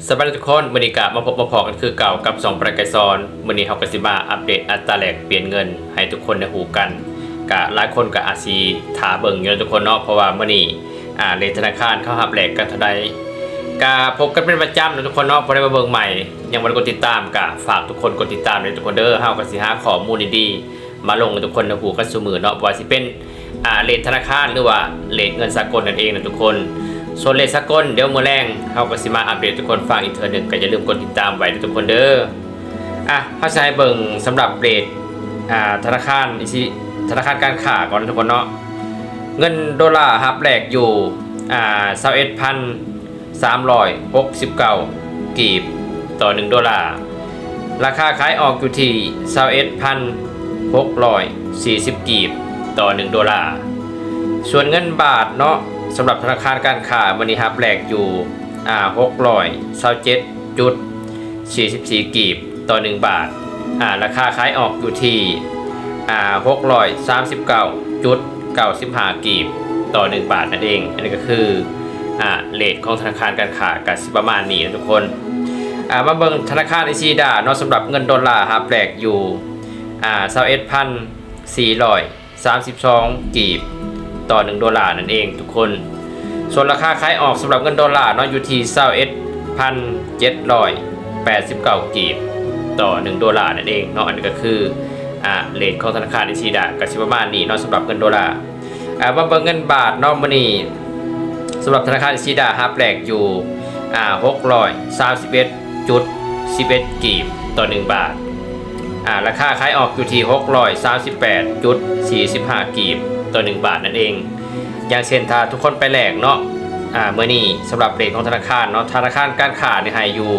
ສະບາຍດີທຸກຄົນ, ມື້ນີ້ກະມາພົບມາພໍ້ກັນຄືເກົ່າກັບຊ່ອງປະໄກສອນ. ມື້ນີ້ເຮົາກະຊິມາອັບເດດອັດຕາແລກປ່ຽນເງິນໃຫ້ທຸກຄົນໄດ້ຮູ້ກັນ. ກະຫຼາຍຄົນກະອາດຊິຖ້າເບິ່ງຢູ່ເນາະທຸກຄົນເນາະ, ເພາະວ່າມື້ນີ້ ອາ ເລດທະນາຄານເຂົາຮັບແລກກັນເທົ່າໃດ. ກະພົບກັນເປັນປະຈຳເນາະທຸກຄົນເນາະ, ຜູ້ໃດມາເບິ່ງໃໝ່ ຍັງບໍ່ໄດ້ກົດຕິດຕາມ ກະຝາກທຸກຄົນກົດຕິດຕາມເດີທຸກຄົນເດີ. ເຮົາກະຊິຫາຂໍ້ມູນດີໆ ມາລົງໃຫ້ທຸກຄົນໄດ້ຮູ້ກັນຊຸມື້ເນາະ, ບໍ່ວ່າຊິເປັນ ອາ ເລດທະນາຄານ ຫຼືວ່າເລດເງິນສາກົນນັ້ນເອງນະທຸກຄົນ. ສ່ວນເລດສາກົນ ດຽວມື້ແລງເຮົາກໍຊິມາອັບເດດທຸກຄົນຟັງອີກເທື່ອໜຶ່ງ, ກໍຢ່າລືມກົດຕິດຕາມໄວ້ເດີທຸກຄົນເດີ. ອາ ເຮົາຊິໃຫ້ເບິ່ງສຳລັບເລດ ອາ ທະນາຄານ ທະນາຄານການຄ້າກ່ອນນະທຸກຄົນເນາະ. ເງິນໂດລາຮັບແລກຢູ່ ອາ ຊາວເອັດພັນ ສາມຮ້ອຍຫົກສິບເກົ້າກີບຕໍ່ໜຶ່ງໂດລາ, ລາຄາຂາຍອອກຢູ່ທີ່ຊາວເອັດພັນຫົກຮ້ອຍສີ່ສິບກີບຕໍ່ໜຶ່ງໂດລາ. ສ່ວນເງິນບາດເນາະ, ສຳລັບທະນາຄານການຄ້າມື້ນີ້ຮັບແລກຢູ່ ອາ ຫົກຮ້ອຍຊາວເຈັດຈຸດສີ່ສິບສີ່ກີບຕໍ່ໜຶ່ງບາດ, ອາ ລາຄາຂາຍອອກຢູ່ທີ່ ອາ ຫົກຮ້ອຍສາມສິບເກົ້າຈຸດເກົ້າສິບຫ້າກີບຕໍ່ໜຶ່ງບາດນັ້ນເອງ. ອັນນີ້ກໍຄື ອາ ເລດຂອງທະນາຄານການຄ້າກໍຊິປະມານນີ້ນະທຸກຄົນ. ອາ ມາເບິ່ງທະນາຄານອິຊິດາເນາະ, ສຳລັບເງິນໂດລາຮັບແລກຢູ່ ອາ ຊາວເອັດພັນສີ່ຮ້ອຍສາມສິບສອງກີບຕໍ່ໜຶ່ງໂດລານັ້ນເອງທຸກຄົນ. ສ່ວນລາຄາຂາຍອອກສຳລັບເງິນໂດລາເນາະ ຢູ່ທີ່ຊາວເອັດພັນເຈັດຮ້ອຍແປດສິບເກົ້າກີບຕໍ່ໜຶ່ງໂດລານັ້ນເອງເນາະ. ອັນນີ້ກໍຄື ອາ ເລດຂອງທະນາຄານອິຊິດາກໍຊິປະມານນີ້ເນາະ ສຳລັບເງິນໂດລາ. ອາ ມາເບິ່ງເງິນບາດເນາະ, ມື້ນີ້ສຳລັບທະນາຄານອິຊິດາຮັບແລກຢູ່ ອາ ຫົກຮ້ອຍສາມສິບເອັດຈຸດສິບເອັດກີບຕໍ່ໜຶ່ງບາດ, ອາ ລາຄາຂາຍອອກຢູ່ທີ່ຫົກຮ້ອຍສາມສິບແປດຈຸດສີ່ສິບຫ້າກີບຕໍ່ໜຶ່ງບາດນັ້ນເອງ. ຢ່າງເຊັ່ນ ຖ້າທຸກຄົນໄປແລກເນາະ ອາ ມື້ນີ້ສຳລັບເລດຂອງທະນາຄານເນາະ, ທະນາຄານການຄ້ານີ້ໃຫ້ຢູ່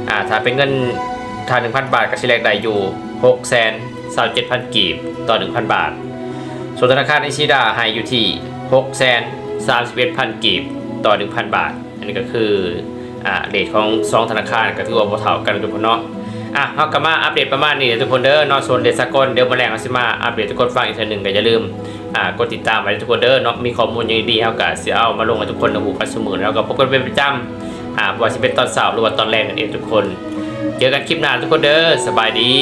ອາ ຖ້າເປັນເງິນ ຖ້າໜຶ່ງພັນບາດກໍຊິແລກໄດ້ຢູ່ຫົກແສນຊາວເຈັດພັນກີບຕໍ່ໜຶ່ງພັນບາດ. ສ່ວນທະນາຄານອິຊິດາໃຫ້ຢູ່ທີ່ຫົກແສນສາມສິບເອັດພັນກີບຕໍ່ໜຶ່ງພັນບາດ. ອັນນີ້ກໍຄື ອາ ເລດຂອງສອງທະນາຄານກໍຖືວ່າບໍ່ເທົ່າກັນທຸກຄົນເນາະ. ອາ ເຮົາກໍມາອັບເດດປະມານນີ້ເດີທຸກຄົນເດີເນາະ. ສ່ວນເລດສາກົນ ດຽວມື້ແລງເຮົາຊິມາອັບເດດທຸກຄົນຟັງອີກເທື່ອໜຶ່ງ, ກໍຢ່າລືມ ອາ ກົດຕິດຕາມໄວ້ເດີທຸກຄົນເດີເນາະ. ມີຂໍ້ມູນຫຍັງດີໆ ເຮົາກໍຊິເອົາມາລົງໃຫ້ທຸກຄົນໄດ້ຮູ້ກັນຊຸມື້, ແລ້ວກໍພົບກັນເປັນປະຈຳ ອາ ບໍ່ວ່າຊິເປັນຕອນເຊົ້າ ຫຼືວ່າຕອນແລງນັ້ນເອງທຸກຄົນ. ເຈີກັນຄລິບໜ້າທຸກຄົນເດີ, ສະບາຍດີ.